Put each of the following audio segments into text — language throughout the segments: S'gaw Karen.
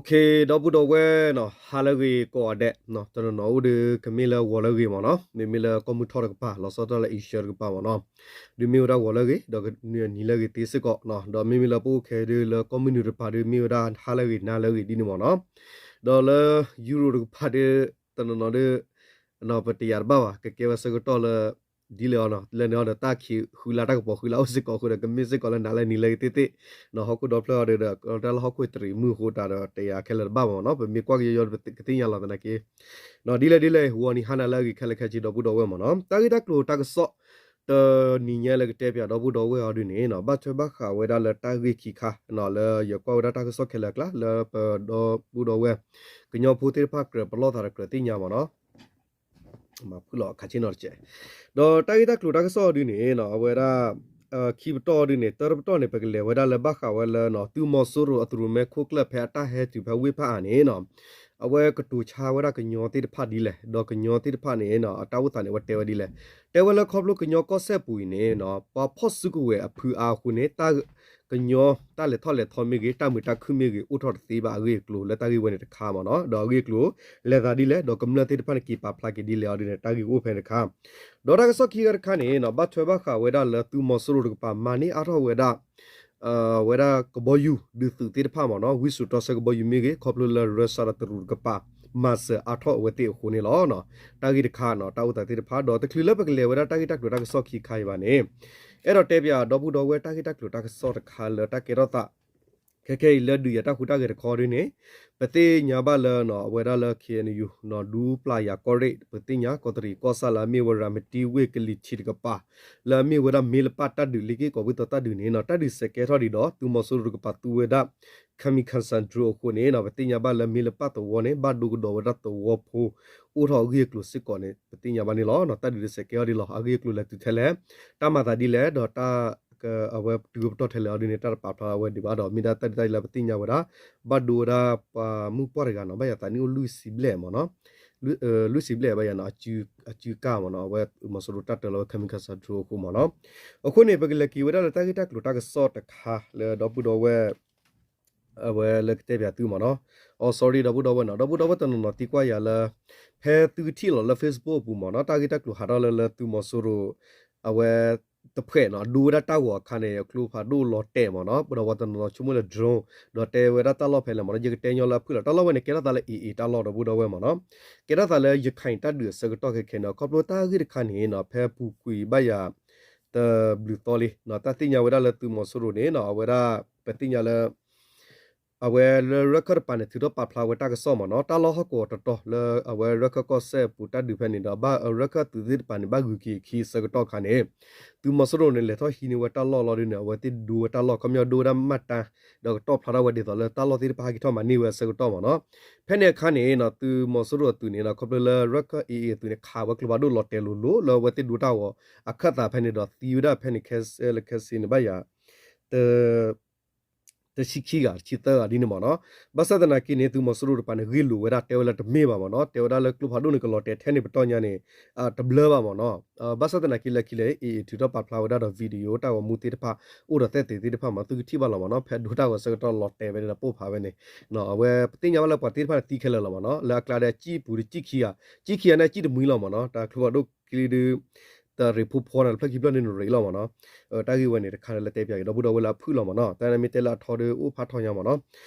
ဒီပုၢ်ဒီဝဲၢ်နီၤ ဟါလၢအဂ့ၤကိးဂၤဒဲး, တနီၤနီၤအိၣ်ဒီးကမ့ၢ်လၢဂီၤလၢအဂ့ၤမ့ၢ်နီၤ, မ့မ့ၢ်လၢကီၢ်မုၢ်ထီၣ်တကပၤ လီၤဆီဒၣ်တၢ်လၢ Asia တကပၤမ့ၢ်နီၤ, ဒုးမ့ၢ်ဝဲဒၣ်ဂီၤလၢအဂ့ၤ ဒီးနံၤလၢအဂ့ၤသ့စ့ၢ်ကီး, ဒီးမ့မ့ၢ်လၢပအိၣ်ခဲအံၤဒီး လၢကီၢ်မုၢ်နုာ်တကပၤဒီး မ့ၢ်ဝဲဒၣ်ဟါလၢအဂ့ၤနၤလၢအဂ့ၤဒ်န့ၣ်မ့ၢ်နီၤ, ဒီးလၢ Europe တကပၤဒီး တနီၤနီၤဒီး ပတယာ်တဘၣ်ဘၣ် ကကဲဝဲဆၢကတီၢ်လၢ ဒ်လဲၣ်အီၤနီၤ, လၢန့ၣ်အီၤဒီးတၢ်ခံးဃုလါတၢ်ကပီၤဃုလါအိၣ်စ့ၢ်ကီးအဃိဒီး ကမ့ၢ်စ့ၢ်ကီးလၢနၤလၢနံၤလၢအဂ့ၤသ့သ့, ဟီၣ်ခိၣ်ဒီဖျၢၣ်အီၤဒီး တၢ်လၢဟီၣ်ခိၣ်တရံးမုၢ်အဃိတးဒီး တယာ်ခဲလၢာ်တဘၣ်မ့ၢ်နီၤ, ပမ့ၢ်ကွၢ်ကယီယီကသ့ၣ်ညါလီၤသနာ်က့, ဒ်လဲၣ်ဒ်လဲၣ် ဂီၤနံၤဟါနၤလၢအဂ့ၤခဲလၢာ်ခဲဆ့ ဒီပုၢ်ဒီဝဲၢ်မ့ၢ်နီၤ, တၢ်ဂ့ၢ်တၢ်ကျိၤတၢ်ကစီၣ် တနံၤညါလၢကတဲပၠးဒီပုၢ်ဒီဝဲၢ်အီၤဒုန့ၣ်နီၤ, ဘၣ်ထွဲဘၣ်ဃးဝဲဒၣ်လၢတၢ်ဂ့ၢ်ခံခါနီၤ, လၢယကွၢ်ဝဲဒၣ်တၢ်ကစီၣ်ခဲလၢာ်အကျါ လၢပဒီပုၢ်ဒီဝဲၢ် ကညီဖိသ့ၣ်တဖၣ်ကြၢးပလီၢ်သးဒီးကြၢးသ့ၣ်ညါမ့ၢ်နီၤ, မၤဖုၣ်လီၤခးဆ့နီၤတကဲး, ဒီးတၢ်ဂ့ၢ်တၢ်ကျိၤတၢ်ကစီၣ်အီၤဒုန့ၣ်နီၤ, အဝဲဒၣ် ခံပတီၢ်ဒုန့ၣ် တၢတပတီၢ်န့ၣ် ပကလဲၤဝဲဒၣ်လၢဘၣ်ဃးဝဲလၢနီၤ သုးမီၤစိရိၤအသုးရိၣ်မဲခိၣ်ကျၢၢ် ဖဲအတၢ်ဟဲတုၤဖဲဝ့ၢ်ဖးအါန့ၣ်နီၤ, အဝဲကတိၤဆါဝဲဒၣ်ကညီသ့ၣ်တဖၣ်ဒ်လဲၣ်, ဒီးကညီသ့ၣ်တဖၣ်န့ၣ်နီၤ အတၢ်အိၣ်သးန့ၣ် အဝဲတဲဝဲဒ်လဲၣ်, တဲဝဲလၢခီဖျိကညီကီၢ်စဲၣ်ပူၤအံၤန့ၣ်နီၤ ပှၤဖီၣ်စုကဝဲၤအဖုအါအဃိန့ၣ် ကညီတၢ်လဲၤထီၣ်လဲၤထီမ့ၢ်ဂ့ၤ တၢ်မုာ်တၢ်ခုၣ်မ့ၢ်ဂ့ၤ အိၣ်ထီၣ်တသ့ဘၣ်အဂ့ၢ်အကျိၤလၢတၢ်ဂ့ၢ်ဝဲန့ၣ်တခါမ့ၢ်နီၤ, ဒီးအဂ့ၢ်အကျိၤ လဲၤသးဒ်လဲၣ် ဒီးကမျၢၢ်သ့ၣ်တဖၣ်န့ၣ်က့ၤပာ်ဖျါက့ၤဒ်လဲၣ်အီၤဒ်န့ၣ် တၢ်ဂ့ၢ်ကအိၣ်ဖဲန့ၣ်တခါ, ဒီးတၢ်ကစီၣ်ခံဂၤတခါန့ၣ်နီၤ ဘၣ်ထွဲဘၣ်ဃးဝဲဒၣ်လၢသုးမီၤစိရိၤတကပၤ မၤန့ၢ်အါထီၣ်ဝဲဒၣ် ဝဲဒၣ်ကဘီယူၤဒုးသုးသ့ၣ်တဖၣ်မ့ၢ်နီၤ, ဝံစိာ်တီဆှၢကဘီယူၤမ့ၢ်ဂ့ၤ ခီဖျိလၢရၢၡါဒီးတရူးတကပၤ မၤစၢၤအါထီၣ်အဝဲသ့ၣ်အဃိန့ၣ်လီၤ. တၢ်ဂ့ၢ်တခါနီၤ တၢ်အိၣ်သးသ့ၣ်တဖၣ် ဒီးတချုးလၢပကလဲၤဝဲဒၣ်တၢ်ဂ့ၢ်တၢ်ကျိၤတၢ်ကစီၣ်ခံခါအံၤဘၣ်န့ၣ်, အဲၣ်ဒိးတဲပၠးဒီပုၢ်ဒီဝဲၢ်တၢ်ဂ့ၢ်တၢ်ကျိၤတၢ်ကစီၣ်တခါလၢတၢ်ကဲထီၣ်သး ခဲခဲအံၤလၢဒုးယၤတၢ်ဟူးတၢ်ဂဲၤတခီဒ်န့ၣ်, ပသ့ၣ်ညါဘၣ်လၢနီၤ အဝဲဒၣ်လၢ ခ့ၣ်အဲၣ်ယူၣ် နီၤ ဒူပျၢ်ယၤကီၢ်ရ့ၣ် ပသ့ၣ်ညါကီးတရံးကီၢ်ဆၣ်လၢအမ့ၢ်ဝဲရၤမတံဝ့ၢ်ကလံၤထံးတကပၤ လၢအမ့ၢ်ဝဲဒၣ်မ့ၢ်လပၣ်တၢ်ဒုးလ့က့ၢ်ကီးဝံသီတၢ်ဒုးန့ၣ်နီၤ တၢ်ဒုးစဲးကဲထီၣ်ဒံးဒီး သုးမီၤစိရိၤတကပၤသူဝဲဒၣ် kamikaze drone အဃိန့ၣ်နီၤ ပသ့ၣ်ညါဘၣ်လၢမ့ၢ်လပၣ်သဝီန့ၣ် ဘၣ်ဒိကဒီးဝဲဒၣ်သဝီဖိ အိၣ်ထီၣ်အဂ့ၢ်အကျိၤစ့ၢ်ကီးန့ၣ် ပသ့ၣ်ညါဘၣ်န့ၣ်လီၤ. တၢ်ဒုးစဲးကဲထီၣ်ဒ်လီၤ အဂ့ၢ်အကျိၤလဲၤတုၤထဲလဲၣ် တၢ်မၤသးဒ်လဲၣ် ဒီးတၢ် အဝဲတုၤပတီၢ်ထဲလဲၣ်အီၤဒ်န့ၣ် တၢ်တပာ်ဖျါဝဲဒံးဘၣ်ဒီး မ့ၢ်ဒၣ်တၢ်ဒုးတၢ်ယၤလၢပသ့ၣ်ညါဝဲဒၣ် ဘၣ်ဒိဝဲဒၣ်ပှၤမုၣ်ပှၢ်တဂၤနီၤ ဘၣ်ယၤသးနံၣ်အိၣ်လွံၢ်ဆံဘျဲၣ်မ့ၢ်နီၤ လွံၢ်ဆံဘျဲၣ်ဘၣ်ယၤနီၤ အစုကၢ်မ့ၢ်နီၤ အဝဲသုးမီၤစိရိၤတၢ်တၢၤလီၤဝဲ kamikaze drone အဃိမ့ၢ်နီၤ အဃိန့ၣ် ပကလဲၤက့ၤဝဲဒၣ်လၢတၢ်ဂ့ၢ်တၢ်ကျိၤတၢ်ကစီၣ်တခါလၢဒီပုၢ်ဒီဝဲၢ် အဝဲလၢကတဲပၠးသုမ့ၢ်နီၤ အိ sorry ဒီပုၢ်ဒီဝဲၢ်နီၤ ဒီပုၢ်ဒီဝဲၢ်တနီၤနီၤသံကွၢ်ယၤလၢ ဖဲသုကထံၣ်လီၤလၢ Facebook အပူၤမ့ၢ်နီၤ တၢ်ဂ့ၢ်တၢ်ကျိၤဟးထီၣ်လၢလၢသုးမီၤစိရိၤ အဝဲ တဖှဲးနီၤ ဒိဝဲဒၣ်တၢ်ဂီၤအခါန့ၣ် အကျိဖးဒိၣ်လီၤတဲာ်မ့ၢ်နီၤ ပဒီးပှၤတနီၤနီၤဆိကမိၣ်လၢ drone ဒီးတဲဝဲဒၣ်တၢ်လီၢ်ဖဲလဲၣ်မ့ၢ်နီၤ ယကတဲညီလၢအဖုၣ်လီၤ တၢ်လီၢ်ဝဲန့ၣ် ကဲထီၣ်သးလၢ AA တၢ်လီၢ်ဒီပုၢ်ဒီဝဲၢ်မ့ၢ်နီၤ ကဲထီၣ်သးလၢရခဲၣ်တၢ်ဒုးအဆၢကတီၢ်ခဲခဲန့ၣ် ခီဖျိတၢ်ဂ့ၢ်တခါန့ၣ်နီၤ ဖဲပူၤကွံာ်ဘၣ်ယၤ တဘျုးသီလံ တၢ်သ့ၣ်ညါဝဲဒၣ်လၢသုးမီၤစိရိၤန့ၣ်နီၤ အဝဲဒၣ် ပသ့ၣ်ညါလၢ အဝဲလၢရၢၢ်ခၢၣ်တပၤန့ၣ် ထုးထီၣ်ပာ်ဖျါဝဲတၢ်ကစီၣ်မ့ၢ်နီၤ တၢ်လီၢ်ဟီၣ်ကဝီၤတတီၤလၢအဝဲရၢၢ်ခၢၣ်ကီၢ်စဲၣ်အပူၤတၢ်ဒုးဖဲန့ၣ်ဒီး ဘၣ်ရၢၢ်ခၢၣ်သုးသ့ၣ်တပၤန့ၣ် ဘၣ်ဂုၤက့ၤအခံအဆၢကတီၢ်အခါန့ၣ် သုးမီၤစိရိၤန့ၣ်လဲၤထီၣ်ဟံးန့ၢ်ဝဲတၢ်လီၢ်လီၤဒ်န့ၣ် အဝဲသ့ၣ်ဒိဝဲတၢ်လီၢ် ခီပညီဒိဝဲဒၣ်မှတ်တမ်း ဒီးကတီၣ်ဖျါထီၣ်ဝဲဒ်သိးလၢတၢ်လီၢ်သ့ၣ်တဖၣ်ဟဲက့ၤထီၣ်မၤန့ၢ်ဝဲအဆၢကတီၢ်မ့ၢ်နီၤ ဖဲန့ၣ်အခါန့ၣ်နီၤ သုးမီၤစိရိၤအသုးန့ၣ်နီၤ ခီဖျိလၢရၢၢ်ခၢၣ် AA အသုးန့ၣ် ခးဝဲကျိဖးဒိၣ်လီၤတဲာ်လိၤလိၤ လၢအဝဲသ့ၣ်ဒိတၢ်ဂီၤအခၢၣ်သးဖဲန့ၣ်ဒီးသံဝဲဒၣ်ဖဲန့ၣ်ခဲစဲးလၢခဲစ့န့ၣ် ဘၣ်ယၤ တ တဆံခံဂၤ တဆံသၢဂၤဒ်န့ၣ်မ့ၢ်နီၤ ဘၣ်ဆၣ်သနာ်က့န့ၣ် သုးမီၤစိရိၤတပၤန့ၣ် ဂ့ၢ်လိာ်ဝဲဒၣ်တဲဝဲလၢတမ့ၢ်ဘၣ်မ့ၢ်နီၤ တဲဝဲဒၣ်လၢကျိဖးဒိၣ်န့ၣ် ကလီၤတဲာ်ထဲန့ၣ်ပတီၢ်ညါန့ၣ် တဘျၢဘၣ်မ့ၢ်နီၤ ဘၣ်ဆၣ်သနာ်က့လၢခံလၢ AA ထုးထီၣ်ပာ်ဖျါဝဲဒၣ်ဒီး video တၢ်ဂီၤမူသ့ၣ်တဖၣ် အိၣ်ဒီးသက်သေသ့ၣ်တဖၣ်မ့ၢ် သုကထံၣ်ဘၣ်လီၤမ့ၢ်နီၤ ဖဲဒိတၢ်ဂီၤဆၢကတီၢ်လီၤတဲာ်ဝဲန့ၣ်ဒီးပိၢ်ဖးဝဲန့ၣ် အဝဲပသ့ၣ်ညါဘၣ်လၢပှၤသ့ၣ်တဖၣ်န့ၣ်သံခဲလၢာ်လီၤမ့ၢ်နီၤ လၢအကျါဒီးကံၣ်ပူၤဒီးကံၣ်ခံဂၤ ကံၣ်ခံဂၤန့ၣ်ကံၣ်တမှံလီၤမ့ၢ်နီၤ တၢ်ကျိဖးဒိၣ်ကံၣ်ဒု တရံးဖိဖီန့ၣ် တဖျၢၣ်ခံဖျၢၣ်န့ၣ်နရံးလီၤမ့ၢ်နီၤ တၢ်ဂ့ၢ်ဝဲန့ၣ်တခါလၢတဲပၠးက့ၤ ဒီပုၢ်ဒီဝဲၢ်လၢအဖုၣ်လီၤမ့ၢ်နီၤ တၢ်န့ၣ်မ့ၢ်တဲလၢအထီဒီးအိၣ်ဖးထီညါမ့ၢ်နီၤ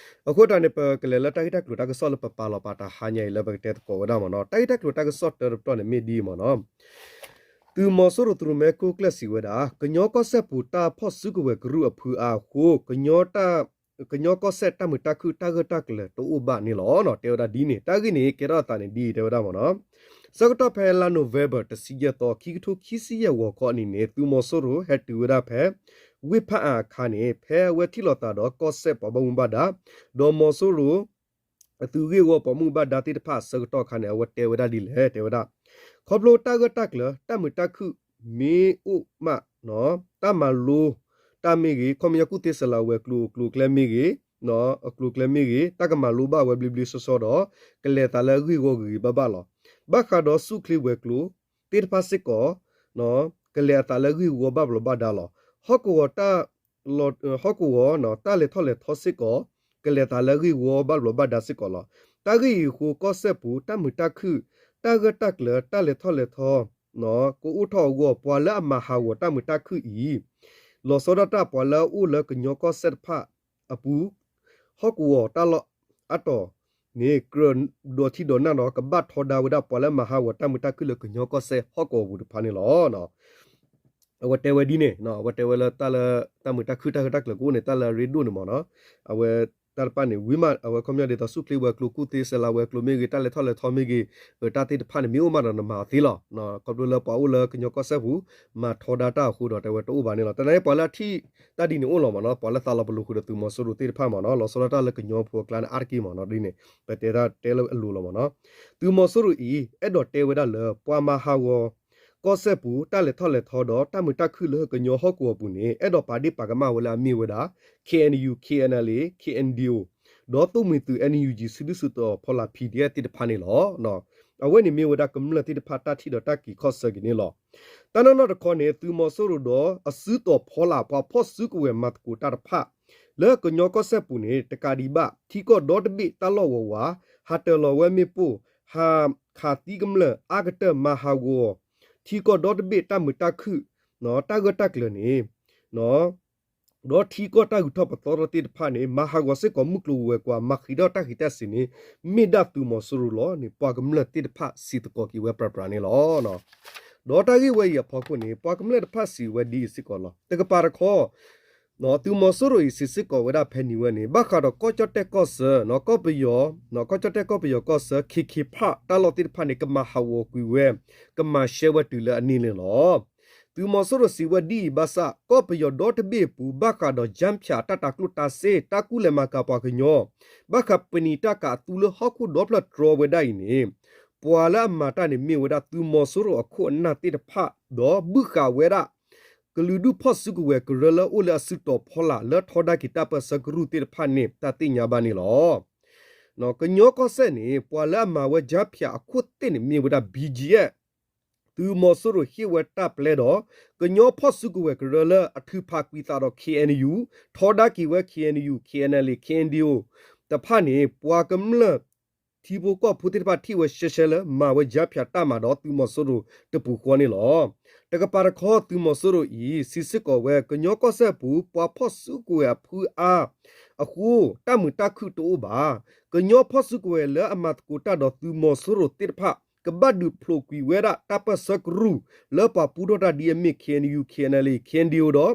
အဃိတၢ်န့ၣ် ပကလဲၤလၢတၢ်ဂ့ၢ်တၢ်ကျိၤတၢ်ကစီၣ်လၢပပာ်လီၤပာ်တဟါညါအံၤလၢပကတဲသကိးဝဲဒၣ်မ့ၢ်နီၤ တၢ်ဂ့ၢ်တၢ်ကျိၤတၢ်ကစီၣ်တၢတပတီၢ်န့ၣ်မ့ၢ်ဒ်အံၤမ့ၢ်နီၤ သုးမီၤစိရိၤသုးရိၣ်မဲခိၣ်ကျၢၢ်စံးဝဲဒၣ် ကညီကီၢ်စဲၣ်ပူၤတၢ်ဖီၣ်စုကဝဲၤကရူၢ်အဖုအါအဃိ ကညီကီၢ်စဲၣ်တၢ်မုာ်တၢ်ခုၣ်တၢ်ဂၢၢ်တၢ်ကျၢၤတအိၣ်ဘၣ်န့ၣ်လီၤ. တဲဝဲဒၣ်ဒ်န့ၣ် တၢ်ဂ့ၢ်န့ၣ် ကဲထီၣ်အသးန့ၣ်ဒ်အံၤတဲဝဲဒၣ်မ့ၢ်နီၤ ဆၢကတီၢ်ဖဲလါ November တဆံယဲၢ်သီ ခံကထိခံဆံယဲၢ်ဂီၤခီအနံၤန့ၣ် သုးမီၤစိရိၤဟဲတုၤဝဲဒၣ်ဖဲ ဝ့ၢ်ဖးအါအခါန့ၣ် ဖဲအဝဲထံၣ်လိာ်သးဒီးကီၢ်စဲၣ်ပှၤဘၣ်မူဘၣ်ဒါ ဒီးမီၤစိရိၤ အသုးဂ့ၢ်ဝီပှၤမူဘၣ်ဒါသ့ၣ်တဖၣ်အဆၢကတီၢ်အခါန့ၣ် အဝဲတဲဝဲဒၣ်ဒ်လဲၣ် တဲဝဲဒၣ် ခီဖျိတၢ်ဂၢၢ်တၢ်ကျၢၤ တၢ်မုာ်တၢ်ခုၣ်မ့ၢ်အိၣ်မး တၢ်မၤလိ တၢ်မ့ၢ်ဂ့ၤ ခီပညီကူၣ်သ့စလၤဝဲၤကျိၤအကျိၤအကျဲမ့ၢ်ဂ့ၤ အကျိၤအကျဲမ့ၢ်ဂ့ၤ တၢ်ကမၤလိဘၣ်ဝဲဘျ့ဘျ့ဆှီဆှီဒီး ကလဲၤသးလၢအဂ့ၢ်ဂီၤဂ့ၤဂ့ၤဘၣ်ဘၣ်လီၤ. ဘၣ်ဃးဒီးဆူၣ်ချ့ဝဲၤကျိၤသ့ၣ်တဖၣ်စ့ၢ်ကီး ကလဲၤအသးလၢအဂ့ၢ်ဂီၤဘၣ်ဘျီးဘၣ်ဒါလီၤ. ဟီၣ်ကဝီၤ ဟီၣ်ကဝီၤ တၢ်လဲၤထီၣ်လဲၤထီစ့ၢ်ကီး ကလဲၤသးလၢအဂ့ၢ်ဝီဘၣ်ဘျီးဘၣ်ဒါစ့ၢ်ကီးလီၤ. တၢ်ဂ့ၢ်အံၤအဃိ ကီၢ်စဲၣ်ပူၤ တၢ်မုာ်တၢ်ခုၣ် တၢ်ဂၢၢ်တၢ်ကျၢၤ တၢ်လဲၤထီၣ်လဲၤထီ ကအိၣ်ထီၣ်အဂီၢ် ပှၤလၢအမၤဟးဂီၤတၢ်မုာ်တၢ်ခုၣ်အံၤ လီၤဆီဒၣ်တၢ် ပှၤလၢအအိၣ်လၢကညီကီၢ်စဲၣ်တဖၣ်အပူၤ ဟီၣ်ကဝီၤတၢ်လီၢ်အတီၢ်န့ၣ် ကြၢးဒီးထံဒီးနၢ်ဒီး ကဘၣ်ထီဒါဝဲဒၣ် ပှၤလၢအမၤဟးဂီၤတၢ်မုာ်တၢ်ခုၣ်လၢကညီကီၢ်စဲၣ်ဟီၣ်ကဝီၤပူၤတဖၣ်န့ၣ်လီၤ. အဝဲတဲဝဲဒ်န့ၣ် အဝဲတဲဝဲလၢတၢ်လၢ တၢ်မုာ်တၢ်ခုၣ်တၢ်ဂၢၢ်တၢ်ကျၢၤကအိၣ်န့ၣ် တၢ်လၢအရ့ဒိၣ်န့ၣ်မ့ၢ်နီၤ အဝဲတၢ်တဖၣ်န့ၣ် ဝံၤမး အဝဲခီပညီဒ်သိးဆူၣ်ချ့ဝဲကျိ ကူၣ်သ့စဲလးဝဲကျိမ့ၢ်ဂ့ၤ တၢ်လဲၤထီၣ်လဲၤထီမ့ၢ်ဂ့ၤ တၢ်သ့ၣ်တဖၣ်န့ၣ် မ့ၢ်အိၣ်မးဒီးနမၤအီၤသ့လီၤ. ခီဖျိလၢပှၤအိၣ်လၢကညီကီၢ်စဲၣ်ပူၤ မၤထီဒါတၢ်အဃိဒီး တဲဝဲတအိၣ်ဘၣ်န့ၣ်လီၤ. တၢ်န့ၣ်ပှၤလၢအထံၣ်တၢ်ဒ်န့ၣ်အိၣ်လီၤမ့ၢ်နီၤ ပှၤလၢသးလီၤပလိာ်ဃုာ်ဒီးသုးမီၤစိရိၤသ့ၣ်တဖၣ်မ့ၢ်နီၤ လီၤဆီဒၣ်တၢ်လၢကညီဖိအကျါန့ၣ် အါတက့ၢ်မ့ၢ်နီၤ ဒ်န့ၣ် ပတဲတၢ်တဲလၢအလိၤလီၤမ့ၢ်နီၤ သုးမီၤစိရိၤအံၤ အဲၣ်ဒိးတဲဝဲဒၣ်လၢ ပှၤမၤဟးဂီၤ ကီၢ်စဲၣ်ပူၤ တၢ်လဲၤထီၣ်လဲၤထီဒီး တၢ်မုာ်တၢ်ခုၣ်လၢကညီဟီၣ်ကဝီၤပူၤန့ၣ် အဲၣ်ဒိးပာ်ဒ့ၣ်ပာ်ကမၣ်ဝဲလၢအမ့ၢ်ဝဲဒၣ် K N U, K N L A, K N D O ဒီးသိၣ်မှံၤသုး N U G စုဒုၣ်စုတီၤဖီလာ် P D F သ့ၣ်တဖၣ်န့ၣ်လီၤ. အဝဲန့ၣ်မ့ၢ်ဝဲဒၣ်ကမျၢၢ်သ့ၣ်တဖၣ်တၢ်ထံၣ်ဒီးတၢ်က့ၤခီၣ်ဆၢက့ၤန့ၣ်လီၤ. တၢ်နီၢ်နီၢ်တခီန့ၣ် သုးမီၤစိရိၤဒီးအစုတီၤဖီလာ် ပှၤဖီၣ်စုကဝဲၤမၤသကိးတၢ်တဖၣ် လၢကညီကီၢ်စဲၣ်ပူၤန့ၣ် တကးဒံးဘၣ် ထံကီၢ်ဒီတဘ့ၣ်တၢ်လီၢ်ဝးဝး ဟးတၢၤလီၤဝဲမ့ၣ်ပိၢ် ဟးခးသံကမျၢၢ်အါကတၢၢ် မၤဟးဂီၤ ထံကီၢ်ဒီတဘ့ၣ်တၢ်မုာ်တၢ်ခုၣ် တၢ်ဂၢၢ်တၢ်ကျၢၤန့ၣ် ဒီးထံကီၢ်တၢ်ဂုၤထီၣ်ပသီထီၣ်သ့ၣ်တဖၣ်န့ၣ် မၤဟးဂီၤစ့ၢ်ကီးမုၢ်ကျိၤဝဲၤကွာ် မၤဃံးထီၣ်တၢ်ဃံးတၢ်စ့ၤန့ၣ် မ့ၢ်ဒၣ်သုးမီၤစိရိၤလီၤန့ၣ် ပှၤကမျၢၢ်သ့ၣ်တဖၣ်စံးသကိးက့ၤဝဲပြးပြးန့ၣ်လီၤ. ဒီးတၢ်ဂ့ၢ်ဝဲအံၤအဖီခိၣ်န့ၣ် ပှၤကမျၢၢ်တဖၣ်စံးဝဲဒ်အံၤစ့ၢ်ကီးလီၤ. တကပၤတခီ သုးမီၤစိရိၤအံၤစံးစ့ၢ်ကီးဝဲဒၣ်ဖဲန့ၣ်ဝဲန့ၣ် ဘၣ်ဃးဒီးကီၢ်ကၠီၣ်တဲၣ်ကီၢ်ဆၢ ကီၢ်ပယီၤ ကီၢ်ကၠီၣ်တဲၣ်ကီၢ်ပယီၤကီၢ်ဆၢ ခ့ခ့ဖး တၢ်လီၢ်သ့ၣ်တဖၣ်န့ၣ် ကမၤဟးဂီၤကွံာ်ဝဲ ကမၤရှဲဝဲတုၤလၢအနံၤန့ၣ်လီၤ. သုးမီၤစိရိၤစံးဝဲဒ်အံၤဘၣ်ဆၣ် ကီၢ်ပယီၤဒီတဘ့ၣ်အပူၤ ဘၣ်ဃးဒီး ကၠၢဖၠး တၢ်တၤကျိၣ်တၤစ့ တၢ်ကူၣ်လဲၤမၤကၤပှၤကညီ ဘၣ်ဃးပနံာ်တၢ်ကၤအသူလၢဟီၣ်ခိၣ်ဒီဖျၢၣ်တြီဝဲဒၣ်အံၤန့ၣ် ပှၤလၢအမၤတၢ်န့ၣ်မ့ၢ်ဝဲဒၣ်သုးမီၤစိရိၤအခိၣ်အနၢ်သ့ၣ်တဖၣ် ဒီးဘုၣ်ဃာ်ဝဲဒၣ် ကလုာ်ဒူၣ်ဖီၣ်စုကဝဲၤကရၢလၢအိၣ်လၢအစုတီၤဖီလာ်လၢထီဒါက့ၤတၢ်ပၢၢ်ဆၢကရူၢ်သ့ၣ်တဖၣ်န့ၣ် တၢ်သ့ၣ်ညါဘၣ်န့ၣ်လီၤ. ကညီကီၢ်စဲၣ်န့ၣ် ပှၤလၢအမၤဝဲကၠၢဖၠးအခိၣ်သ့ၣ်န့ၣ်မ့ၢ်ဝဲဒၣ် B G F သုးမီၤစိရိၤဟ့ၣ်ဝဲတၢ်ပျဲဒီး ကညီဖီၣ်စုကဝဲၤကရၢလၢအထုးဖးကွံာ်သးဒီး K N U ထီဒါက့ၤဝဲ K N U, K N L A, K N D O တဖၣ်န့ၣ် ပှၤကမျၢၢ်ထံဖိကီၢ်ဖိသ့ၣ်တဖၣ်ထံၣ်ဝဲရှဲရှဲလၢ မၤဝဲကၠၢဖၠးတၢ်မၤဒီးသုးမီၤစိရိၤတပူၤဃီန့ၣ်လီၤ. တကပၤတခီ သုးမီၤစိရိၤအံၤ စံးစ့ၢ်ကီးဝဲ ကညီကီၢ်စဲၣ်ပူၤ ပှၤဖီၣ်စုကဝဲၤအဖုအါအဃိ တၢ်မုာ်တၢ်ခုၣ်တအိၣ်ဘၣ်. ကညီဖီၣ်စုကဝဲၤလၢအမၤသကိးတၢ်ဒီးသုးမီၤစိရိၤသ့ၣ်တဖၣ် ကဘၣ်ဒုးဖျိးကွံာ်ဝဲဒၣ်တၢ်ပၢၢ်ဆၢကရူၢ် လၢပှၤပူထီၣ်တၢ်ဒ်အမ့ၢ် K N U, K N L A, K N D O ဒီး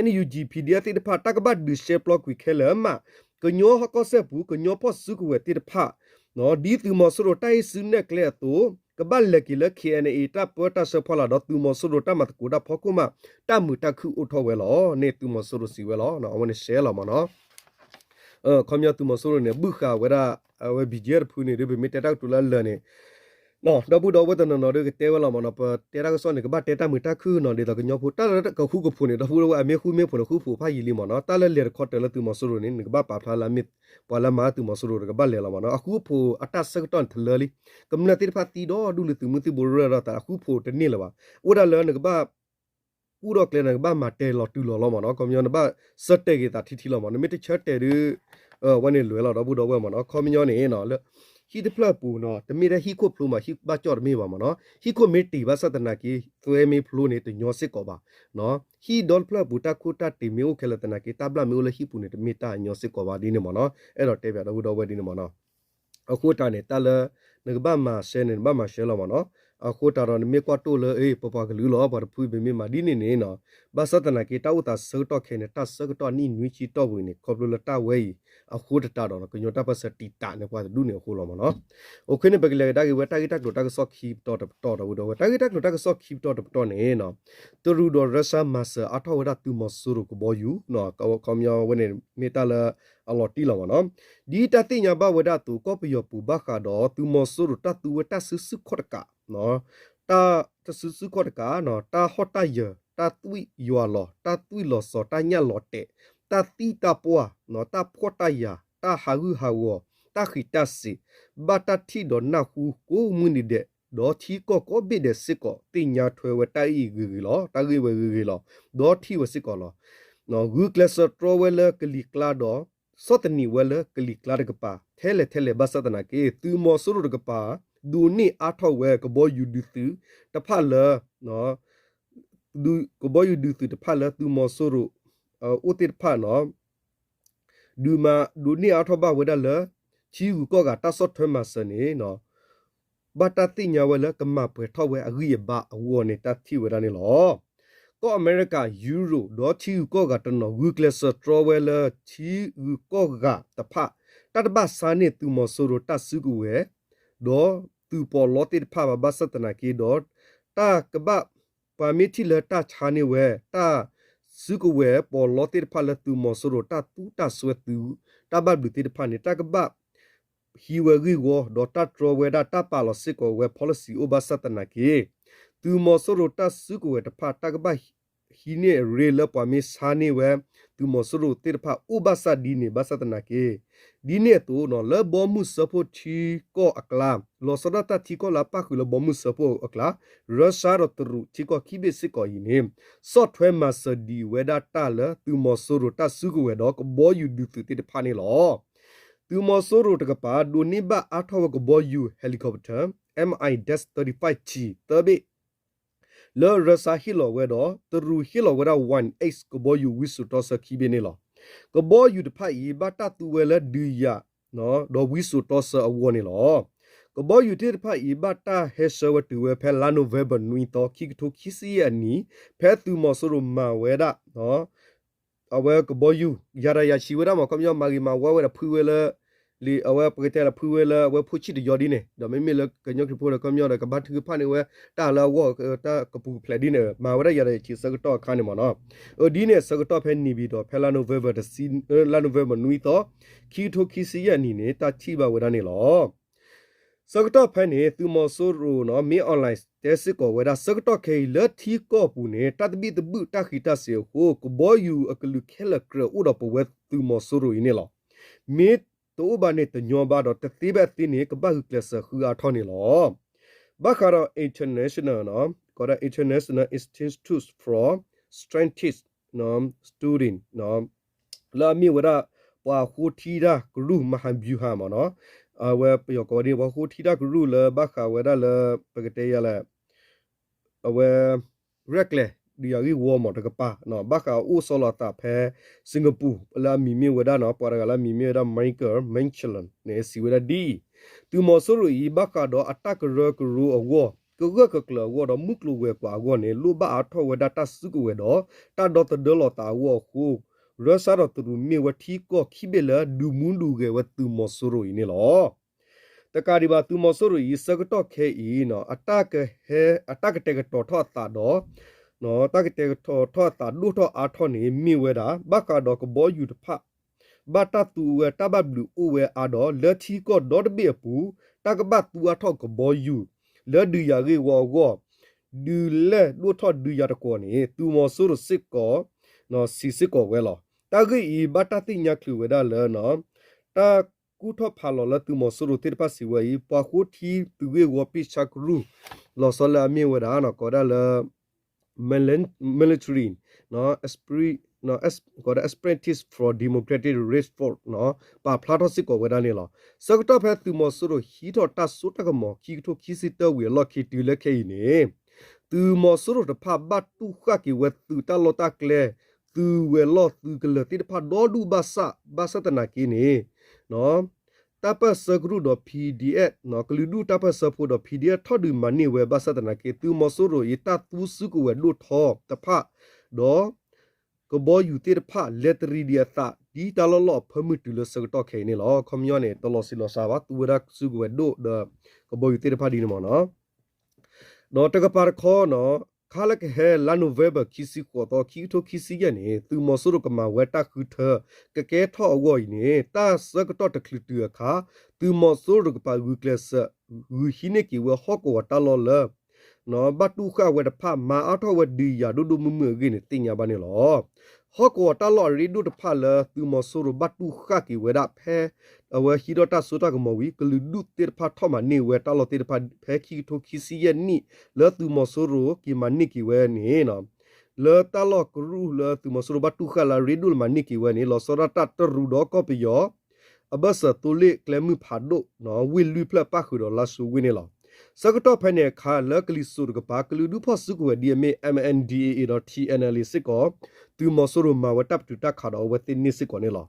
N U G, P D F သ့ၣ်တဖၣ် တၢ်ကဘၣ်ဒုးရှဲပျီကွံာ်ခဲလၢာ်မး ကညီကီၢ်စဲၣ်ပူၤ ကညီဖီၣ်စုကဝဲၤသ့ၣ်တဖၣ် ဒ်သုးမီၤစိရိၤတၢ်ဟ့ၣ်စုနဲၣ်ကျဲအသိး ကဘၣ်လဲၤက့ၤလၢ K N A တၢ်ပၢတၢ်ဆၢဖီလာ်ဒီးသုးမီၤစိရိၤတၢ်မၤသကိးတၢ်ဖီခိၣ်မး တၢ်မုာ်တၢ်ခုၣ်အိၣ်ထီၣ်ဝဲလီၤန့ၣ် သုးမီၤစိရိၤစံးဝဲလီၤ. အဝဲန့ၣ်ရှဲလီၤမ့ၢ်နီၤ. ခီပညီသုးမီၤစိရိၤန့ၣ် ဘုၣ်ဃာ်ဝဲဒၣ် အဝဲ B G F တဖုန့ၣ် ဒ်ပမ့ၢ်တဲတၢ်ကတိၤလၢအလၢာ်န့ၣ် ဒီပုၢ်ဒီဝဲၢ်တနီၤနီၤဒီးကတဲဝဲလီၤမ့ၢ်နီၤ, ပတဲတၢ်ကစီၣ်န့ၣ် ကဘၣ်တဲတၢ်မုာ်တၢ်ခုၣ်နီၤ, ဒ်သိးကညီဖိ တၢ်လၢကဃူကဖိးန့ၣ် ဒီပုၢ်ဒီဝဲၢ် အမ့ၢ်ဃူမ့ၢ်ဖိးန့ၣ် ဃူဖိးဖးယံာ်လံမ့ၢ်နီၤ, တၢ်လၢလဲၤတခီတၢၤလၢသုးမီၤစိရိၤန့ၣ် နကဘၣ်ပာ်ဖျါလၢအမ့ၢ်ပှၤလၢမၤသုးမီၤစိရိၤဒီးကဘၣ်လဲၤလီၤမ့ၢ်နီၤ, အဃူဖိးအတၢ်ဆၢကတီၢ်န့ၣ်တလၢလံ, ကမျၢၢ်သ့ၣ်တဖၣ်သံဒီဒူၣ်လံ သုးမုၢ်သံၣ်ဘိရဲၣ်ဒီးသး အဃူဖိးတန့ၢ်လၢၤဘၣ်, အိၣ်ဒၣ်လၢနကဘၣ် ကူၣ်ထီၣ်ကျဲန့ၣ် နကဘၣ်မၤတဲာ်လီၤတုၤလီၤလီၤမ့ၢ်နီၤ, ခီပညီနဘၣ်ဆၢတဲာ်က့ၤသးထံထံလီၤမ့ၢ်နီၤ, နမ့ၢ်တဆၢတဲာ်ဒီး အဝဲန့ၣ်လွဲၢ်လီၤ ဒီပုၢ်ဒီဝဲၢ်မ့ၢ်နီၤ, ခီပညီန့ၣ် လၢ ဟံၣ်တဖျၢၣ်အပူၤနီၤ တမ့ၢ်ထဲဟံၣ်ခိၣ်ဖျိမး ဟံၣ်ဘၣ်ကၠီၣ်တမ့ၢ်ဘၣ်မ့ၢ်နီၤ, ဟံၣ်ခိၣ်မ့ၢ်တ့ၢ်ဘၣ်ဆၣ်သနာ်က့ သွဲမ့ၢ်ဖျိန့ၣ် တညီစ့ၢ်ကီးဘၣ်, ဟံၣ်ဒီတဖျၢၣ်အပူၤ တၢ်ခိၣ်တၢ်တ့ၢ်မ့ၢ်အိၣ်ခဲလၢာ်သနာ်က့ တၢ်ဘျၣ်မ့ၢ်အိၣ်လၢဟံၣ်ပူၤန့ၣ် တမ့ၢ်တၢ်ညီစ့ၢ်ကီးဘၣ်ဒ်န့ၣ်မ့ၢ်နီၤ, အဲၣ်ဒိးတဲဘၣ်ဒီပုၢ်ဒီဝဲၢ်ဒ်န့ၣ်မ့ၢ်နီၤ. အဃိတၢ်န့ၣ် တၢ်လၢ နကဘၣ်မၤရှဲန့ၣ် နဘၣ်မၤရှဲလီၤမ့ၢ်နီၤ, အဃိတၢ်ဒီးနမ့ၢ်ကွၢ်တိၢ်လၢ အ့ ပပှၤကလုာ်လီၤ ပှၤတဖုမ့မ့ၢ်မၤဒ်န့ၣ်န့ၣ်နီၤ, ဘၣ်ဆၣ်သနာ်က့ တၢ်အိၣ်သးဆၢကတီၢ်ခဲအံၤန့ၣ် တၢ်ဆၢကတီၢ်နံၣ်နွံဆံတီၢ်ပူၤန့ၣ် ခီဖျိလၢတၢ်ဝဲအံၤ အဃိတၢ်ဒီး ကညီတၢ်ပၢၢ်ဆၢတံာ်တာ်န့ၢ်ပှၤတဒူၣ်န့ၣ်အဃိလီၤမ့ၢ်နီၤ. အဃိန့ၣ် ပကလဲၤကဒါက့ၤဝဲတၢ်ဂ့ၢ်တၢ်ကျိၤတၢ်ကစီၣ်ခံပတီၢ်တပတီၢ်ဒီပုၢ်ဒီဝဲၢ်, တၢ်ဂ့ၢ်တၢ်ကျိၤတၢ်ကစီၣ်ခံပတီၢ်တပတီၢ်န့ၣ် တရူးဒီးရၢၡါမၤစၢၤအါထီၣ်ဝဲဒၣ်သုးမီၤစိရိၤကဘီယူၤ, ခီပညီဝဲန့ၣ်မ့ၢ်တၢ်လၢအလီၤတံၢ်လီၤမ့ၢ်နီၤ, ဒ်တၢ်သ့ၣ်ညါဘၣ်ဝဲဒၣ်အသိး ကီၢ်ပယီၤပူၤဘၣ်ဃးဒီးသုးမီၤစိရိၤတၢ်သူဝဲတၢ်စုဆူၣ်ခီၣ်တကး တၢ်တစုဆူၣ်ခီၣ်တကး တၢ်ဟီၣ်တၢ်ယၢၤ တၢ်သွံၣ်ယွၤလီၤ တၢ်သွံၣ်လီၤစီၤ တၢ်ညၣ်လီၤတဲာ် တၢ်သံတၢ်ပှၢ် တၢ်ဖှီၣ်တၢ်ယာ် တၢ်ဟးဂူာ်ဟးဂီၤ တၢ်ဃံးတၢ်စ့ၤ ဘၣ်တၢ်ထံၣ်ဒီးနၢ်ဟူကိးမုၢ်နံၤဒဲး ဒီးထံကီၢ်ကိးဘ့ၣ်ဒဲးစ့ၢ်ကီး သ့ၣ်ညါထွဲဝဲတၢ်အံၤဂ့ၤဂ့ၤလီၤ တၢ်ဂ့ၢ်ဝဲဂ့ၤဂ့ၤလီၤ ဒီးထံၣ်ဝဲစ့ၢ်ကီးလီၤ. ဂုာ်ကျဲးစၢးတြီဝဲလၢကလံၤကျါဒီး ဆီၣ်သနံးဝဲလၢကလံၤကျါတကပၤ ထဲလဲၣ်ထဲလဲၣ်ဘၣ်ဆၣ်သနာ်က့ သုးမီၤစိရိၤတကပၤ ဒိးန့ၢ်အါထီၣ်ဝဲကဘီယူၤဒုးသုးတဖၣ်လၢ ကဘီယူၤဒုးသုးတဖၣ်လၢသုးမီၤစိရိၤ အိၣ်သ့ၣ်တဖၣ်န့ၣ် ဒုးမၤဒိးန့ၢ်အါထီၣ်ဘၣ်ဝဲဒၣ်လၢ ထံဂုၤကီၢ်ဂၤတၢ်ဆီၣ်ထွဲမၤစၢၤန့ၣ် ဘၣ်တၢ်သ့ၣ်ညါဝဲလၢကမၤပှဲၤထီၣ်ဝဲအဂံၢ်အဘါအဂီၢ်န့ၣ် တၢ်ထံၣ်ဝဲဒၣ်န့ၣ်လီၤ. ကီၢ်အမဲရကၤ ယူရိၣ် ဒီးထံဂုၤကီၢ်ဂၤတနီၤ ဂုာ်ကျဲးစၢးတြီဝဲလၢထံဂုၤကီၢ်ဂၤတဖၣ် တၢ်တဘၣ်ဆါန့ၢ်သုးမီၤစိရိၤတၢ်စုကဝဲၤ ဒီးသုးပီးလီသ့ၣ်တဖၣ်ဘၣ် ဘၣ်ဆၣ်သနာ်က့ဒီး တၢ်ကဘၣ် ပှၤမ့ၢ်ထံၣ်လၢတၢ်ဆါန့ၢ်ဝဲ တၢ်စုကဝဲၤပီးလီသ့ၣ်တဖၣ်လၢသုးမီၤစိရိၤတၢ်သူတၢ်စွဲသုး တၢ်ဘၣ်ဘျုးသ့ၣ်တဖၣ်န့ၣ် တၢ်ကဘၣ် ဟံးဝဲဂ့ၢ်ဝီ ဒီးတၢ်တြီဝဲဒၣ်တၢ်ပာ်လီၤစ့ၢ်ကီးဝဲ policy အိၣ်ဘၣ်ဆၣ်သနာ်က့ သုးမီၤစိရိၤတၢ်စုကဝဲၤတဖၣ် တၢ်ကဘၣ်ဟံးန့ၢ်အရ့လၢပှၤမ့ၢ်ဆါန့ၢ်ဝဲ သုးမီၤစိရိၤသ့ၣ်တဖၣ်အိၣ်ဘၣ်ဆၣ်ဒ်န့ၣ် ဘၣ်ဆၣ်သနာ်က့ ဒ်န့ၣ်အသိး လၢဘီမုၢ်စၢဖှိၣ်ထံကီၢ်အကျါ လီၤဆီဒၣ်တၢ်ထံကီၢ်လၢအပၣ်ဃုာ်လၢဘီမုၢ်စၢဖှိၣ်အကျါ ရၢၡါဒီးတရူးထံကီၢ်ခံဘ့ၣ်စ့ၢ်ကီးအံၤန့ၣ် ဆီၣ်ထွဲမၤစၢၤဒံးဝဲဒၣ်တၢ်လၢသုးမီၤစိရိၤတၢ်စုကဝဲၤဒီးကဘီယူၤဒုးသုးသ့ၣ်တဖၣ်န့ၣ်လီၤ. သုးမီၤစိရိၤတကပၤ ဒိးန့ၢ်ဘၣ်အါထီၣ်ဝဲကဘီယူၤ helicopter Mi dash thirty-five G သၢဘ့ၣ် လၢရၢၡါဟ့ၣ်လီၤဝဲဒီး တရူးဟ့ၣ်လီၤဝဲဒၣ် One X ကဘီယူၤဝံစိာ်တီဆၢခံဘ့ၣ်န့ၣ်လီၤ. ကဘီယူၤတဖၣ်အံၤ ဘၣ်တၢ်သူဝဲလၢဒုးယၤ ဒီးဝံစိာ်တီဆၢအဂီၢ်န့ၣ်လီၤ. ကဘီယူၤသ့ၣ်တဖၣ်အံၤ ဘၣ်တၢ်ဟဲဆှၢဝဲတုၤဝဲဖဲလါနိၣ်ဝ့ဘၢၣ်နွံသီ ခံကထိခံဆံယဲၢ်အနံၣ် ဖဲသုးမီၤစိရိၤမၤဝဲဒၣ် အဝဲကဘီယူၤ ယၤတၢ်ယၤဆံးဝဲဒၣ်မး ခီပညီမၤဂ့ၤမၤဝါဝဲဒီးဖုဝဲလၢ လံာ်အဝဲပကတဲလၢဖုဝဲလၢအဝဲဖိဆံးတယီဒ်န့ၣ် ဒီးမ့မ့ၢ်လၢကညီခရံာ်ဖိဒီးခီပညီဒီးကဘါထုကဖၣ်န့ၢ်ဝဲ တၢ်လၢအဂီၢ်တၢ်ကပူၤကဖျဲးဒ်န့ၣ် မၤဝဲဒၣ်ယၤတၢ်ယၤဆံးဆၢကတီၢ်အခါန့ၣ်မးနီၤ. အဒ်န့ၣ်ဆၢကတီၢ်ဖဲန့ၣ်ပံၤဒီး ဖဲလါနိၣ်ဝ့ဘၢၣ်တဆံ လါနိၣ်ဝ့ဘၢၣ်နွံသီ ခံကထိခံဆံယဲၢ်အနံၣ်န့ၣ် တၢ်ထံၣ်ဘၣ်ဝဲဒၣ်န့ၣ်လီၤ. ဆၢကတီၢ်ဖဲန့ၣ် သုးမီၤစိရိၤနီၤ မ့ၢ် online တဲစ့ၢ်ကီးဝဲဒၣ် ဆၢကတီၢ်ခဲအံၤ လၢထံကီၢ်ပူၤန့ၣ် တၢ်သဘံၣ်သဘုၣ်တၢ်ဃံးတၢ်စ့ၤအဃိ ကဘီယူၤအကလုာ်ခဲလၢာ်ကြၢးအိၣ်ဒီးပဝဲသုးမီၤစိရိၤအံၤန့ၣ်လီၤ. မ့ၢ်တအိၣ်ဘၣ်န့ၣ်တညီဘၣ်ဒီး တသ့ဘၣ်သ့န့ၣ် ကဘၣ်ဂုာ်ကျဲးစၢးဃုအါထီၣ်န့ၣ်လီၤ. ဘၣ်ဃးဒီး international နီၤ ကိးဒၣ် International Institute for Strategic Studies နီၤ လၢအမ့ၢ်ဝဲဒၣ် ပှၤဃိထံတၢ်ကရူၢ် မဟာဗျူဟာ မးနီၤ အဝဲပယီၤကိးဝဲဒ် ပှၤဃိထံတၢ်ကရူၢ်လၢဘၣ်ဃးဝဲဒၣ်လၢ ပကတဲယၤလဲၣ် အဝဲ ရဲၣ်ကျဲၤ ဒုးယၤဂ့ၢ်ဝီမးတကပၤ ဘၣ်ဃးအိၣ်ဆီလီၤအသးဖဲ Singapore လၢအမံၤမ့ၢ်ဝဲဒၣ်နီၤ ပှၤတဂၤလၢအမံၤမ့ၢ်ဝဲဒၣ် Michael Michelin န့ၣ် စံးဝဲဒၣ်ဒ်အံၤ, သုးမီၤစိရိၤအံၤ ဘၣ်ဃးဒီးအတၢ်ကရၢကရိအဂီၢ် ကဂၢၢ်ကကျၢၤအဂီၢ်ဒီးမုၢ်ကျိၤဝဲၤကွာ်အဂီၢ်န့ၣ် လိၣ်ဘၣ်အါထီၣ်ဝဲဒၣ်တၢ်စုကဝဲၤဒီး တၢ်ဒီသဒၢလီၤသးအဂီၢ်အဃိ ရၢၡါဒီးတရူးမ့ၢ်ဝဲထံကီၢ်ခံဘ့ၣ်လၢဒုးမူဒုးဂဲၤဝဲသုးမီၤစိရိၤအံၤန့ၣ်လီၤ. တကးဒံးဘၣ် သုးမီၤစိရိၤအံၤ ဆၢကတီၢ်ခဲအံၤ အတၢ်ကဟဲ အတၢ်ကတဲာ်ကတီၤထီၣ်အသးဒီး တၢ်ကတဲာ်ကတီၤထီၣ်အသးဒိၣ်ထီၣ်အါထီၣ်န့ၣ် မ့ၢ်ဝဲဒၣ် ဘၣ်ဃးဒီးကဘီယူၤတဖၣ် ဘၣ်တၢ်သူဝဲတၢ်ဘၣ်ဘျုးအိၣ်ဝဲအါဒီး လၢထံကီၢ်ဒီတဘ့ၣ်အပူၤ တၢ်ကဘၣ်သူအါထီၣ်ကဘီယူၤ လၢဒုးယၤဂ့ၢ်ဝီအဂီၢ် ဒုးလဲၢ်ဒိၣ်ထီၣ်ဒုးယၤတကိးန့ၣ် သုးမီၤစိရိၤစ့ၢ်ကီး စံးစ့ၢ်ကီးဝဲလီၤ. တၢ်ဂ့ၢ်အံၤ ဘၣ်တၢ်သ့ၣ်ညါချုးဝဲဒၣ်လၢ တၢ်ကူၣ်ထီၣ်ဖးလီၤလၢသုးမီၤစိရိၤသ့ၣ်တဖၣ်စံးဝဲအံၤ ပှၤဃိထံသုးဂ့ၢ်ဝီပ့ၢ်ဆါကရူၢ် လီၤဆီလၢအမ့ၢ်ဝဲဒၣ် ကိးဒၣ်လၢ military ကိးဒၣ် Apprentice for Democratic Reform ပာ်ဖျါထီၣ်စ့ၢ်ကီးဝဲဒၣ်န့ၣ်လီၤ. ဆၢကတီၢ်ဖဲသုးမီၤစိရိၤဟံးထီၣ်တၢ်စိတၢ်ကမီၤ ခံကထိခံဆံတၢဝံၤအလီၢ်ခံတုၤလၢခဲအံၤန့ၣ် သုးမီၤစိရိၤတဖၣ်ဘၣ်တူၢ်ဃၣ်က့ၤဝဲသုးတၢ်လီၢ်တၢ်ကျဲ သုးဝဲၤလီၢ်သုးကလၢၤသ့ၣ်တဖၣ်ဒီဒူၣ်ဘၣ်ဆၣ် ဘၣ်ဆၣ်သနာ်က့န့ၣ် တၢ်ပၢၢ်ဆၢကရူၢ်ဒီး PDF ကလုာ်ဒူၣ်တၢ်ပၢၢ်ဆၢဖိဒီး PDF ထီၣ်ဒုးမၤန့ၢ်ဝဲဘၣ်ဆၣ်သနာ်က့ သုးမီၤစိရိၤအံၤတၢ်သူစုကဝဲၤဒိၣ်ထီတဖၣ် ဒီး ကဘီယူၤသ့ၣ်တဖၣ် လဲၤတရံးဒံးအသး ဒ်တၢ်လီၢ်လီၢ်အဖၢမုၢ်တုၤလၢဆၢကတီၢ်ခဲအံၤန့ၣ်လီၤ. ခီပညီန့ၣ် တလီၤဆံးလီၤစှၤဘၣ် သူဝဲဒၣ်စုကဝဲၤဒိၣ်ဒီး ကဘီယူၤသ့ၣ်တဖၣ်ဒ်န့ၣ်မ့ၢ်နီၤ ဒီးတကပၤတခီနီၤ ခါလၢကဟဲလါနိၣ်ဝ့ဘၢၣ်ခံဆံဃိးသီ ခံကထိခံဆံယဲၢ်န့ၣ် သုးမီၤစိရိၤကမၤဝဲတၢ်ဃုထၢ ကကဲထီၣ်အဂီၢ်အံၤန့ၣ် တၢ်ဆၢကတီၢ်တချုးတုၤအခါ သုးမီၤစိရိၤတကပၤဂုာ်ကျဲးစၢး ဂုာ်ဟံးန့ၢ်က့ၤဝဲဟီၣ်ကဝီၤတၢ်လီၢ်လၢ ဘၣ်တူၢ်ဃၣ်ဝဲတဖၣ် မၤအါထီၣ်ဝဲဒုးယၤဒိၣ်ဒိၣ်မုၢ်မုၢ်အဂ့ၢ်န့ၣ် သ့ၣ်ညါဘၣ်န့ၣ်လီၤ. ဟီၣ်ကဝီၤတၢ်လီၢ်အရ့ဒိၣ်တဖၣ်လၢသုးမီၤစိရိၤဘၣ်တူၢ်ဃၣ်က့ၤဝဲဒၣ်ဖဲ အဝဲဟံးထီၣ်တၢ်စိတၢ်ကမီၤဝံၤ ကလုာ်ဒူၣ်သ့ၣ်တဖၣ်ထီၣ်မၤန့ၢ်ဝဲတၢ်လီၢ်သ့ၣ်တဖၣ် ဖဲခံကထိခံဆံယဲၢ်နံၣ် လၢသုးမီၤစိရိၤက့ၤမၤန့ၢ်က့ၤဝဲန့ၣ် လၢတၢ်လီၢ်ကရူၢ်လၢသုးမီၤစိရိၤဘၣ်တူၢ်ဃာ်လၢအရ့ဒိၣ်လၢမၤန့ၢ်က့ၤဝဲန့ၣ် လီၤဆီဒၣ်တၢ်တရူးဒီးကီၢ်ပယီၤ အဘၢၣ်စၢၤသိလ့ၣ်ကျဲမုၢ်ဖးဒိၣ် ဝ့ၢ်လွံၢ်ဖျၢၣ်ပၣ်ဃုာ်ဒီးလါၡိဝ့ၢ်န့ၣ်လီၤ. ဆၢကတီၢ်ဖဲန့ၣ်အခါ လၢကလံၤစိးတကပၤ ကလုာ်ဒူၣ်ဖီၣ်စုကဝဲၤဒ်အမ့ၢ် M N D A A ဒီး T N L A စ့ၢ်ကီး သုးမီၤစိရိၤမၤဝဲတၢ်ပတုာ်တၢ်ခးဒီးအဝဲသ့ၣ်န့ၣ်စ့ၢ်ကီးန့ၣ်လီၤ.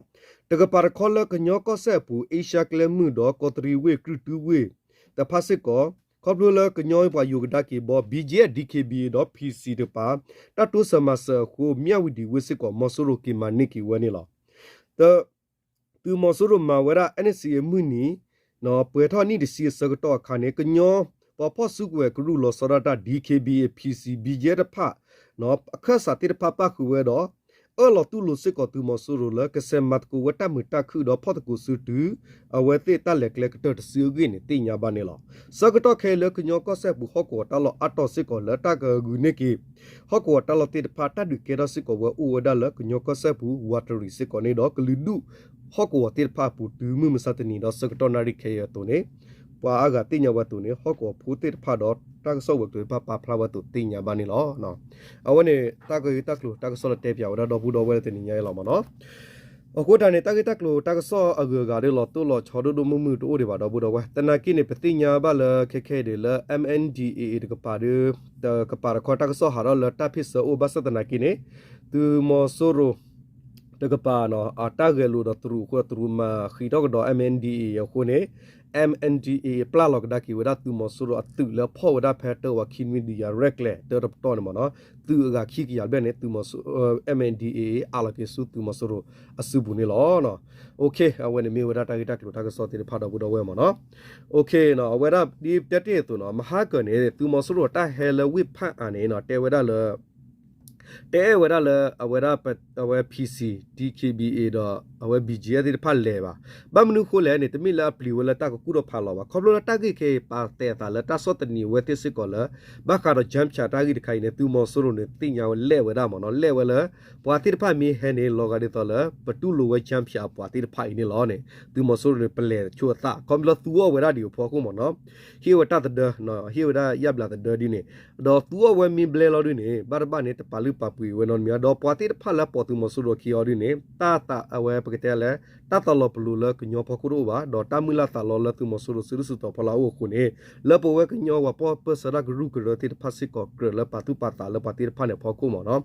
တကပၤတခီလၢကညီကီၢ်စဲၣ်အပူၤ အ့ရှါကျဲမုၢ်ဒီးကီးတရံးဝ့ၢ် ကြုၢ်တုဝ့ၢ်တဖၣ်စ့ၢ်ကီး ခီဖျိလၢကညီပှၤယိၤကဒါက့ၤဘီ B G F D K B A ဒီး P C တကပၤ တၢ်တိစၢၤမၤစၢၤအဃိ မၠၣ်ဝံၤဒံးဝ့ၢ်စ့ၢ်ကီး မီၤစိရိၤက့ၤမၤန့ၢ်က့ၤဝဲန့ၣ်လီၤ. သုးမီၤစိရိၤမၤဝဲဒၣ် N C A အမုၢ်နံၤ ပှဲၤထီၣ်နံၣ်တဆံအဆၢကတီၢ်အခါန့ၣ် ကညီပှၤဖီၣ်စုကဝဲၤကရူၢ်လီၤဆီဒၣ်တၢ် D K B A P C B G F တဖၣ် အခၢၣ်စးသ့ၣ်တဖၣ်ပၣ်ဃုာ်ဝဲဒီး အၢၣ်လီၤတူၢ်လိာ်စ့ၢ်ကီးသုးမီၤစိရိၤလၢ ကဆဲးမၤသကိးဝဲတၢ်မုာ်တၢ်ခုၣ်ဒီးဖီၣ်သကိးစုတုၤ အဝဲသ့ၣ်တၢ်လဲၤကျဲကတၢၢ်တစုအဂ့ၢ်န့ၣ် သ့ၣ်ညါဘၣ်န့ၣ်လီၤ. ဆၢကတီၢ်ခဲအံၤလၢကညီကီၢ်စဲၣ်ပူၤဟီၣ်ကဝီၤတၢ်လီၢ်အါတီၤစ့ၢ်ကီးလၢတၢ်ကဂုာ်န့ၢ်က့ၤ ဟီၣ်ကဝီၤတၢ်လီၢ်သ့ၣ်တဖၣ် တၢ်ဒုးကဲထီၣ်စ့ၢ်ကီးဝဲအိၣ်ဝဲဒၣ်လၢကညီကီၢ်စဲၣ်ပူၤ ဝးတရံးစ့ၢ်ကီးန့ၣ်ဒီး ကလုာ်ဒူၣ်ဟီၣ်ကဝီၤသ့ၣ်တဖၣ်အပူၤတုၤမုၢ်မဆါတနံၤဒီးဆၢကတီၢ်နၣ်ရံၣ်ခဲအံၤအသိးန့ၣ် ပှၤအါဂၤသ့ၣ်ညါဝဲအသိးန့ၣ် ဟီၣ်ကဝီၤဖိသ့ၣ်တဖၣ်ဒီးတၢ်ကစီၣ်ဝဲၤကျိၤတဖၣ်ပာ်ဖျါဝဲအသိးသ့ၣ်ညါဘၣ်န့ၣ်လီၤ. အဝဲန့ၣ် တၢ်ဂ့ၢ်တၢ်ကျိၤတၢ်ကစီၣ်လၢတဲပၠးဝဲဒၣ်ဒီပုၢ်ဒီဝဲၢ်လၢတနံၤညါအံၤလီၤမ့ၢ်နီၤ. အဃိတၢ်န့ၣ် တၢ်ဂ့ၢ်တၢ်ကျိၤတၢ်ကစီၣ်အဂုၤအဂၤဒီးလီၤတိၢ်လီၤဆီဒိၣ်ဒိၣ်မုၢ်မုၢ်တအိၣ်ဒံးဘၣ်ဒီပုၢ်ဒီဝဲၢ် သနာ်က့န့ၣ် ပသ့ၣ်ညါဘၣ်လၢခဲခဲအံၤဒ်လၢ M N D A A တကပၤဒီး တကပၤတခီတၢ်ကစီၣ်ဟးထီၣ်လၢတၢ်ဖ့ၣ်ဆၢအိၣ်ဘၣ်ဆၣ်သနာ်က့န့ၣ် သုးမီၤစိရိၤ တကပၤ အတၢ်ဂဲၤလိာ်ဒီးတရူးအဃိ တရူးမၤဃံးထီၣ်ကဒီး M N D A A အဃိန့ၣ် M N D A A ပျၢ်လီၤကဒါက့ၤဝဲဒၣ်သုးမီၤစိရိၤအသုးလၢဖီၣ်ဝဲဒၣ်ဖဲတၢဝၤခံနွံဒုးယၤရဲၣ်ကျဲၤတၢတပတီၢ်န့ၣ်မ့ၢ်နီၤ သုးအဂၤခံကယၤဘျဲၣ်န့ၣ် သုးမီၤစိ M N D A A အးလီၤက့ၤဆူသုးမီၤစိရိၤအစုပူၤန့ၣ်လီၤ. အဝဲန့ၣ်မ့ၢ်ဝဲဒၣ်တၢ်ဂ့ၢ်တၢ်ကျိၤတၢ်ကစီၣ်သ့ၣ်တဖၣ်ဒီပုၢ်ဒီဝဲၢ်မ့ၢ်နီၤ. အဝဲဒၣ်ဒ်တဲတ့ၢ်အသိးနီၤ မဟါကၢၤန့ၣ် သုးမီၤစိရိၤတၢ်ဟဲလၢဝ့ၢ်ဖၣ်အါန့ၣ် တဲဝဲဒၣ်လၢ တအဲၣ်ဝဲဒၣ်လၢ အဝဲဒၣ် အဝဲ P C, D K B A ဒီး အဝဲ B G F သ့ၣ်တဖၣ်လဲၤဘၣ်. ဘၣ်မနုၤဃိလဲၣ်န့ၣ် တမ့ၢ်လၢအပျံၤဝဲလၢတၢ်ကကူၣ်ထီၣ်ဖးလီၤဘၣ်. ခီဖျိလၢတၢ်ဂ့ၢ်ခဲအံၤ ပာ်သးလၢတၢ်ဆီၣ်သနံးအဝဲသ့ၣ်စ့ၢ်ကီးလၢ ဘၣ်ဃးဒီး ကၠၢဖၠး တၢ်ဂ့ၢ်တခါအံၤန့ၣ် သုးမီၤစိရိၤန့ၣ် သ့ၣ်ညါဝဲလဲၣ်ဝဲဒၣ်မ့ၢ်နီၤ လဲၣ်ဝဲလၢ ပှၤသ့ၣ်တဖၣ်မ့ၢ်ဟဲန့ၣ် လီၤဂာ်ဒ်သိးလၢ ပတူၢ်လိာ်ဝဲ ကၠၢဖၠး အပှၤသ့ၣ်တဖၣ်အံၤန့ၣ်လီၤန့ၣ် သုးမီၤစိရိၤန့ၣ် ပလဲၤဆိအသး ခီဖျိလၢသူအီၣ်ဝဲဒၣ်ဒံးအဖီခိၣ်မ့ၢ်နီၤ ဟ့ၣ်ဝဲတၢ်သဒၢ ဟ့ၣ်ဝဲဒၣ်ယၣ်ဘျးသဒၢဒ်န့ၣ် ဒီးသူအီၣ်ဝဲမ့ၢ်ဘျဲလီၤဒ်န့ၣ် ဘၣ်တဘၣ်န့ၣ် တပာ်လုၢ်ပာ်ပှ့ၤဝဲနီတမံၤ ဒီးပှၤသ့ၣ်တဖၣ်လၢပိာ်သုးမီၤစိရိၤခံအီၤဒ်န့ၣ် တၢ်သးအဝဲပကတဲလၢ တၢ်သးလီၤပလိာ်လၢကညီဖီခိၣ်တအိၣ်ဘၣ် ဒီးတၢ်မုၢ်လၢ်သးလီၤလၢသုးမီၤစိရိၤစုဒုၣ်စုတီၤဖီလာ်အိၣ်အဃိန့ၣ် လၢပဝဲကညီပှၤပၢၢ်ဆၢတၢ်ကရူၢ်ကရၢသ့ၣ်တဖၣ်စ့ၢ်ကီးကြၢးလၢပာ်သူၣ်ပာ်သးလၢပှၤသ့ၣ်တဖၣ်န့ၣ်အဖီခိၣ်မ့ၢ်နီၤ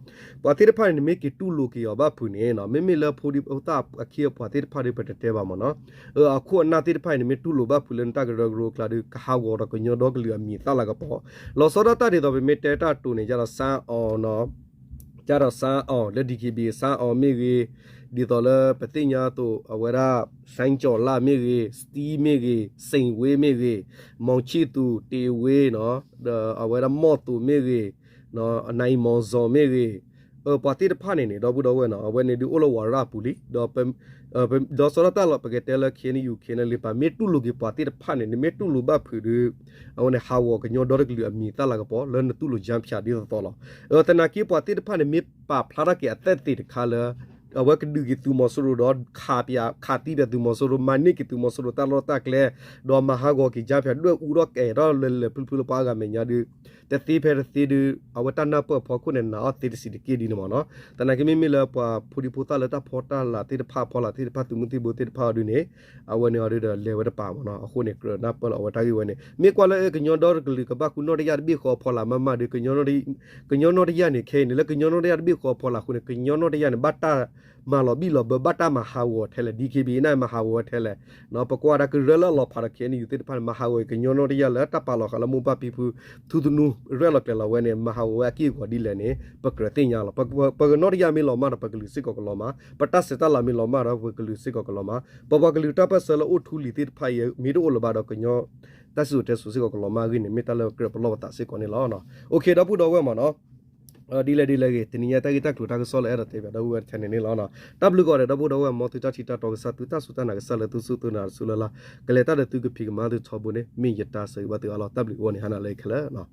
ပှၤသ့ၣ်တဖၣ်န့ၣ် နမ့ၢ်က့ၤတူၢ်လိာ်က့ၤအီၤဘၣ်ဖုးန့ၣ် မ့မ့ၢ်လၢဖိဒံဖိသၣ်အခ့အပှၤသ့ၣ်တဖၣ်ဒီး ပတတဲဘၣ်မ့ၢ်နီၤ အခိၣ်အနၢ်သ့ၣ်တဖၣ်အံၤ နမ့ၢ်တူၢ်လိာ်ဘၣ်ဖုးလၢနတၢ်ကရၢကရိအကျါဒီး ကဟးဂီၤဒီးကညီဒီကလုာ်အမံၤသၣ်လၤကပီၤ လီၤဆီဒၣ်တၢ်ဒ်သိးပမ့ၢ်တဲတၢ်တိၤန့ၣ် ကၠၢ်ဒီးစၣ်အီၤနီၤ ကၠၢ်ဒီးစၣ်အီၤလၢ D K B A စၣ်အီၤမ့ၢ်ဂ့ၤ ဒ်သိးလၢပသ့ၣ်ညါအသိး အဝဲဒၣ် စဲကၠီၤလၣ်မ့ၢ်ဂ့ၤ စတံမ့ၢ်ဂ့ၤ စ့ၣ်ဝ့မ့ၢ်ဂ့ၤ မီၤဆံၣ်သူၣ် တ့ဝ့နီၤ ဒီးအဝဲဒၣ်မီၢ်သူးမ့ၢ်ဂ့ၤ အနအံၤမီၤစီၤမ့ၢ်ဂ့ၤ ပှၤသ့ၣ်တဖၣ်န့ၣ်န့ၣ် ဒီပုၢ်ဒီဝဲၢ်နီၤ အဝဲန့ၣ်ဒုးအိၣ်လၢဝၤရၣ်အပူၤလံ ဒီး ဒီးဆီဒၣ်တၢ်လီၤ ပကတဲလၢ K N U K N L A ပှၤမ့ၢ်တူၢ်လိာ်က့ၤပှၤသ့ၣ်တဖၣ်န့ၣ် နမ့ၢ်တူၢ်လိာ်ဘၣ်ဖုးဒီး အဝဲန့ၣ်ဟးဂီၤကညီဒီတကလုာ်အမံၤသၣ်လၤကပီၤ လၢနတူၢ်လိာ် ကၠၢဖၠး ဒ်သိးသိးလီၤ. သနာ်က့ပှၤသ့ၣ်တဖၣ်န့ၣ် မ့ၢ်ပာ်ဖျါထီၣ်က့ၤအသဲၣ်သ့ၣ်တခါလၢ အဝဲကဒုးက့ၤသုးမီၤစိရိၤဒီး ခးပၠး ခးသံပၠးသုးမီၤစိရိၤ မၤန့ၢ်က့ၤသုးမီၤစိရိၤတၢ်လီၢ်တၢ်ကျဲ ဒီးမၤဟးဂီၤက့ၤ ကၠၢဖၠး ဒွဲၣ်အူထီၣ်ကဲထီၣ်လၢလၢာ်ဖျုးဖျုးလၢပှၤအါဂၤမဲာ်ညါဒုး တသ့ဖဲတသ့ဒုး အဝဲတၢ်နၢ်ပၢၢ်အဖီခိၣ်န့ၣ် နာ်အီၤသ့တဆံးတက့ၢ်ဒ်န့ၣ်မ့ၢ်နီၤ. သနာ်က့မ့မ့ၢ်လၢပှၤဖိဒံဖိသၣ်လၢတၢ်ဖီတၢ်လၤသ့ၣ်တဖၣ် ဖီလာ်သ့ၣ်တဖၣ် သုးမုၢ်သံၣ်ဘိသ့ၣ်တဖၣ်အီၤဒုးန့ၣ် အဝဲန့ၣ်အီၤဒုးဒီးလဲၤဝဲတပၤမ့ၢ်နီၤ. အဃိန့ၣ် ကြၢးနၢ်ပၢၢ်လီၤအဝဲတၢ်ဂ့ၢ်ဝဲန့ၣ် မ့ၢ်ကွၢ်လၢကညီဒီတကလုာ်ကဘၣ်ဃုနီၣ်တယၣ်တဘ့ၣ်ဃီအဖီလာ်မးမးဒီး ကညီနီၣ်တယၣ်န့ၣ် ခဲအံၤန့ၣ် လၢကညီနီၣ်တယၣ်တဘ့ၣ်ဃီအဖီလာ်အဃိန့ၣ် ကညီနီၣ်တယၣ်န့ၣ် ဘၣ်တၢ်မၤလီၤဘံၣ်လီၤဘၢ ဘၣ်တၢ်မၤဟးဂီၤထဲလဲၣ် D K B A န့ၣ် မၤဟးဂီၤဝဲထဲလဲၣ် ပကွၢ်ဒၣ်ကရၢလၢအလီၤဖးဒီး K N U သ့ၣ်တဖၣ်န့ၣ် မၤဟးဂီၤကညီနီၣ်တယၣ်လၢတၢ်ပာ်လီၤဃာ်လၢမိၢ်ပၢ်ဖံဖု ထူသနူ ရဲၣ်လီၤကျဲၤလီၤဝဲန့ၣ် မၤဟးဂီၤဝဲအက့ၢ်အဂီၤဒ်လဲၣ်န့ၣ် ပကြၢးသ့ၣ်ညါလီၤ. ပကညီတယၣ်မ့ၢ်လီၤမၢ်ဒီး ပကလုာ်စ့ၢ်ကီးကလီၤမၢ်, ပတၢ်ဆဲးတၢ်လၤမ့ၢ်လီၤမၢ်ဒီး ပကလုာ်စ့ၢ်ကီးကလီၤမၢ်, ပပှၤကလုာ်တၢ်ပၢၢ်ဆၢလၢအိၣ်ထူလံၤသ့ၣ်တဖၣ်အံၤ မ့ၢ်တအိၣ်လၢၤဘၣ်ဒီး ကညီတၢ်စံၣ်စိၤတဲစိၤစ့ၢ်ကီးကလီၤမၢ်အဂ့ၢ်န့ၣ် မ့ၢ်တၢ်လၢကြၢးပလီၢ်ပသးစ့ၢ်ကီးန့ၣ်လီၤ. အိၣ်ခ့ ဒီပုၢ်ဒီဝဲၢ်မ့ၢ်နီၤ ဒ်လဲၣ်ဒ်လဲၣ်ဂ့ၤ တနံၤညါတၢ်ဂ့ၢ်တၢ်ကျိၤတၢ်ကစီၣ်လၢအဲၣ်ဒိးတဲပၠးဒီပုၢ်ဝဲၢ်တခါန့ၣ်န့ၣ်လီၤ. တၢ်ဘျုးကိးဂၤဒဲး ဒီပုၢ်ဒီဝဲၢ် မ်သုတၢ်ထံၣ်တၢ်တီကစၢ် သုတၢ်စူၢ်တၢ်နာ်ကစၢ်လၢသုစူၢ်သုနာ်တစူၢ်လၢ်လၢ် ကလဲၤတၢ်ဒီးသုကဖံးကမၤသုထီဘိန့ၣ် မ့ၢ်ယတၢ်ဆၢဂ့ၤဘၣ်သုအါလီၤ. တၢ်ဘျုးအိၣ်န့ၣ် ဟါနၤလၢခဲလၢာ်